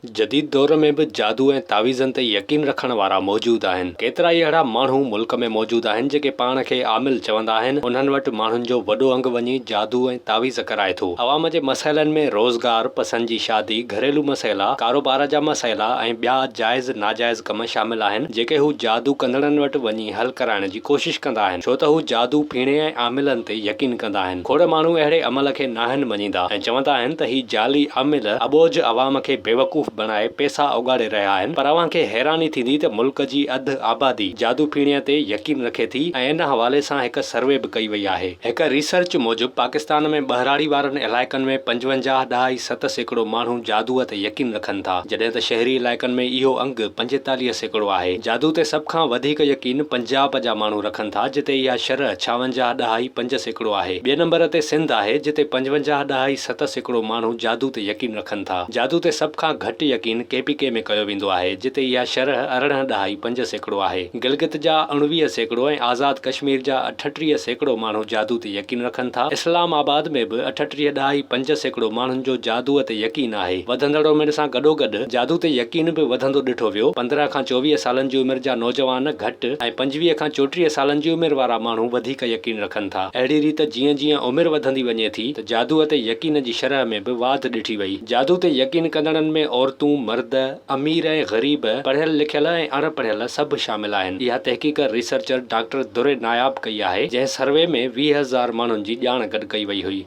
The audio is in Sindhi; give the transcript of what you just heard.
جديد دور ۾ به جادو ۽ تعويذن تي يقين رکڻ وارا موجود آهن. ڪيترائي اهڙا ماڻهو ملڪ ۾ موجود آهن جيڪي پاڻ کي عامل چوندا آهن. انهن وٽ ماڻهن جو وڏو انگ وڃي جادو ۽ تعويذ ڪرائي ٿو. عوام جي مسئلن ۾ روزگار، پسند جي شادي، گهريلو مسئلا، ڪاروبار جا مسئلا ۽ ٻيا جائز ناجائز ڪم شامل آهن جيڪي هو جادو ڪندڙن وٽ وڃي حل ڪرائڻ جي ڪوشش ڪندا آهن ڇو ته هو جادو ڦيڻي ۽ عاملن تي يقين ڪندا آهن. کوڙ ماڻهو اهڙي عمل کي ناهن مڃيندا ۽ چوندا آهن ته هي جعلي عامل اٻوجهه عوام کي بيوقوف بڻائي پئسا اوڳاڙي رهيا آهن پر اوهان کي حيراني ٿيندي ته ملڪ جي اڌ آبادي جادو ڦيڻي تي يقين رکي ٿي ۽ ان حوالي سان هڪ سروي به ڪئي وئي آهي. هڪ ريسرچ موجب پاڪستان ۾ ٻهراڙي وارن علائقن ۾ 55 ڏهائي 7% ماڻهو جادوء تي يقين رکن ٿا جڏهن ته شهري علائقن ۾ اهو انگ 45% آهي. جادو تي سڀ کان وڌيڪ يقين پنجاب جا ماڻهو رکن ٿا جتي اها شرح 56 ڏهائي 5% آهي. ٻئي نمبر تي سنڌ آهي جتي 55 ڏهائي 7% ماڻهو جادو تي يقين رکن ٿا. جادو تي سڀ کان گهٽ يقين ڪي پي ڪي ۾ ڪيو ويندو آهي جتي اها شرح 18 ڏهائي 5% آهي. گلگت جا 19% ۽ آزاد ڪشمير جا 38% ماڻهو جادو تي يقين رکن ٿا. اسلام آباد ۾ به 38 ڏهائي 5% ماڻهن جو جادوء تي يقين آهي. وڌندڙ عمر سان گڏوگڏ جادو تي يقين به وڌندو ڏٺو ويو. 15 کان 24 سالن جي عمر جا نوجوان گهٽ ۽ 25 کان 34 سالن جي عمر وارا ماڻهو وڌيڪ يقين رکن ٿا. اهڙي ريت جيئن جيئن عمر وڌندي وڃي ٿي ته جادوء تي يقين جي شرح ۾ به واڌ ڏٺي وئي. جادو تي يقين ڪندڙن ۾ عورتون، مرد، امير ۽ غريب، پڙهيل لکيل ۽ اڻ پڙهيل سڀ شامل آهن. اها تحقيق ريسرچر ڊاڪٽر در ناياب ڪئي آهي، جنهن سروي ۾ 20,000 ماڻهن جي ڄاڻ گڏ ڪئي وئي هئي.